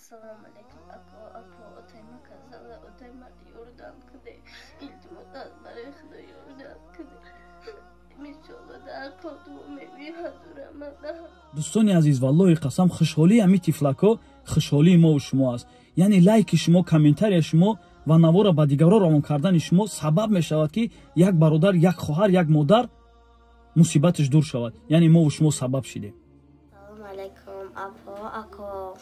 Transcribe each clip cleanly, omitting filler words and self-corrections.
Ассалому алайкум, ако, апо, отайма казала, отайма ёрдам киде. Илтимос, барои Худо ёрдам киде. Иншолло дар қодумо мебиҳазурама. Дӯстони азиз, валлоҳи қасам, хушҳолии ҳами тифлакҳо хушҳолии мову шумо аст. Яъне лайки шумо, комментария шумо ва навора ба дигарон равон кардани шумо сабаб мешавад, ки як бародар, як хоҳар, як модар мусибаташ дур шавад. Яъне мову шумо сабаб шидем. Ассалому алайкум, апо, ако,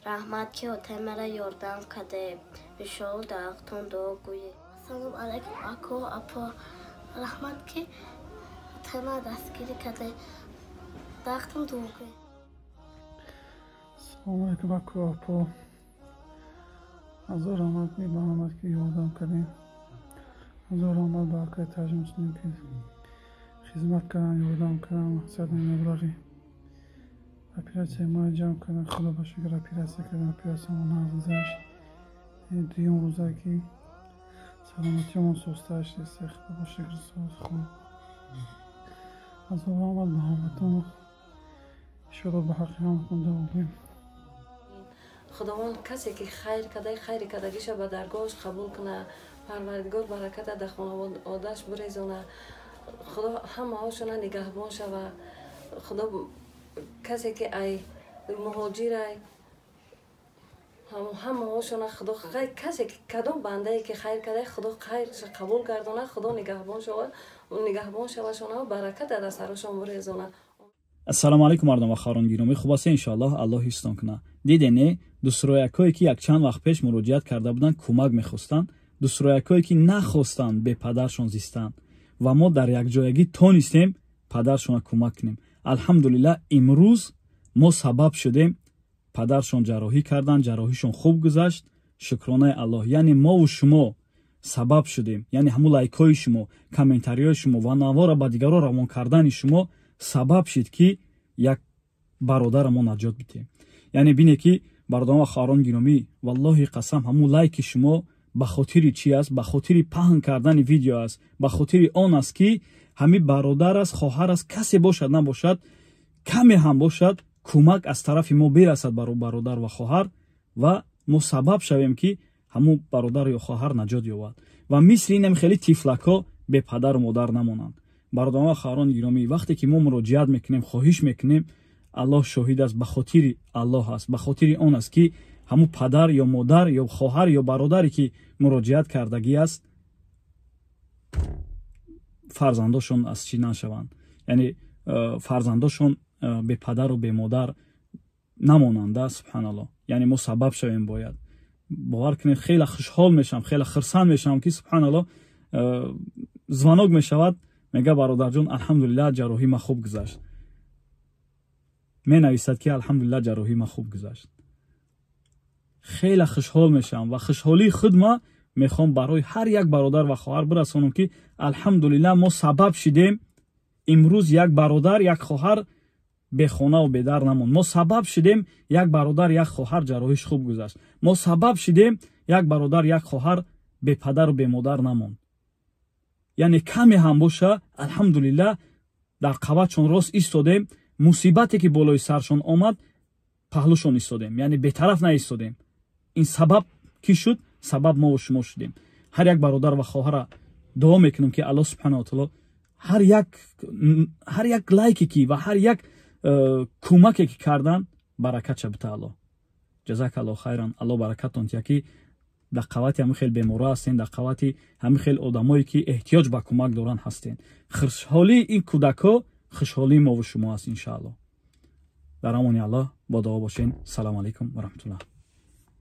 раҳмат, ки отай мара ёрдам каде. Иншолло дар ҳақтон дуо гӯед. Ассалому алайкум, ако, апо, раҳмат, ки отай мара дастгирӣ каде. Дар ҳақтон дуо гӯед. Ассалому алайкум, ако, апо, ҳазор раҳмат ба ҳамат, ки ёрдам кардем. Ҳазор раҳмат ба акаи Таҷмуслим, ки хизмат кардан, ёрдам кардан. Мақсади маблағи оператсияи моро ҷамъ кардан. Худо ба шукр, оператсия кардем, оператсиямо нағз гузашт. Дуюм рӯза, ки саломатиёмон созтар шудест. Худо ба шукр, соз, хуб. Ҳазор раҳмат ба ҳаматон. Иншоалло, ба ҳаққи ҳаматон дуо гӯем. Худованд касе ки хайр карда, хайри кардагиша ба даргоҳаш қабул куна. Парвардигор бараката дар хонаводааш бирезона. Худо ҳамаҳошона нигаҳбон шава. Худо касе ки ай муҳоҷирай, ҳамаҳошона Худо, касе ки, кадом бандае ки хайр карда, Худо хайрша қабул гардона. Худо нигаҳбон шава, нигаҳбон шавашона, бараката дар сарошон бирезона. Ассалому алайкум, мардум ва хоҳарон гиромӣ, хуб ҳастед? Иншоаллоҳ, Аллоҳ ҳифзтон кунад. Диде, не, дӯстроякҳое, ки якчанд вақт пеш муроҷиат карда буданд, кӯмак мехостанд, дӯстроякҳое, ки нахостанд бепадаршон зистанд, ва мо дар якҷоягӣ тонистем падаршонро кӯмак кунем. Алҳамдулиллаҳ, имрӯз мо сабаб шудем, падаршон ҷарроҳӣ карданд, ҷарроҳишон хуб гузашт, шукронаи Аллоҳ. Яъне мову шумо сабаб шудем, яъне ҳамун лайкҳои шумо, комментариҳои шумо ва навора ба дигарон равон кардани шумо сабаб шид, ки як бародарро мо наҷот бидиҳем. Яъне бине, ки бародарон ва хоҳарон гиромӣ, валлоҳи қасам, ҳамун лайки шумо ба хотири чи аст? Ба хотири паҳн кардани видео аст, ба хотири он аст, ки ҳамин бародар аст, хоҳар аст, касе бошад, набошад, каме ҳам бошад, кӯмак аз тарафи мо бирасад бар бародар ва хоҳар ва мо сабаб шавем, ки ҳамун бародар ё хоҳар наҷот ёбад ва мисли инам хеле тифлакҳо бепадару модар намонанд. Бародарон ва хоҳарони гиромӣ, вақте ки мо муроҷиат мекунем, хоҳиш мекунем, Аллоҳ шоҳид аст, ба хотири Аллоҳ аст, ба хотири он аст, ки ҳамун падар ё модар ё хоҳар ё бародаре, ки муроҷиат кардагӣ аст, фарзандошон аз чӣ нашаванд, яъне фарзандошон бепадару бемодар намонанда. Субҳаналлоҳ, яъне мо сабаб шавем бояд. Бовар кунед, хеле хушҳол мешавам, хеле хурсанд мешавам, ки, субҳаналлоҳ, звонок мешавад, мега: «Бародарҷон, алҳамдулиллаҳ, ҷарроҳӣ ма хуб гузашт». Менависад, ки алҳамдулиллаҳ, ҷарроҳӣ ма хуб гузашт. Хеле хушҳол мешавам ва хушҳолии худ ма мехоҳам барои ҳар як бародар ва хоҳар бирасонам, ки алҳамдулиллаҳ, мо сабаб шидем, имрӯз як бародар, як хоҳар бехонаву бедар намонд. Мо сабаб шидем, як бародар, як хоҳар ҷарроҳиш хуб гузашт. Мо сабаб шидем, як бародар, як хоҳар бепадару бемодар намонд. Яъне каме ҳам боша, алҳамдулиллаҳ, дар қабатшон рост истодем. Мусибате, ки болои саршон омад, паҳлӯшон истодем, яъне бетараф наистодем. Ин сабаб кӣ шуд? Сабаб мову шумо шудем. Ҳар як бародар ва хоҳара дуо мекунем, ки Аллоҳ субҳана ватаоло ҳар як лайке ки ва ҳар як кӯмаке ки кардан, баракатша бита Аллоҳ. Ҷазакаллоҳ хайран, Аллоҳ баракатон тия, ки дар қавати ҳамин хел беморо ҳастен, дар қавати ҳамин хел одамое, ки эҳтиёҷ ба кӯмак доранд, ҳастен. Хушҳолии ин кӯдакҳо хушҳолии мову шумо аст, иншааллоҳ. Дар амони Аллоҳ, бо дуо бошен. Салому алайкум ва раҳматуллоҳ.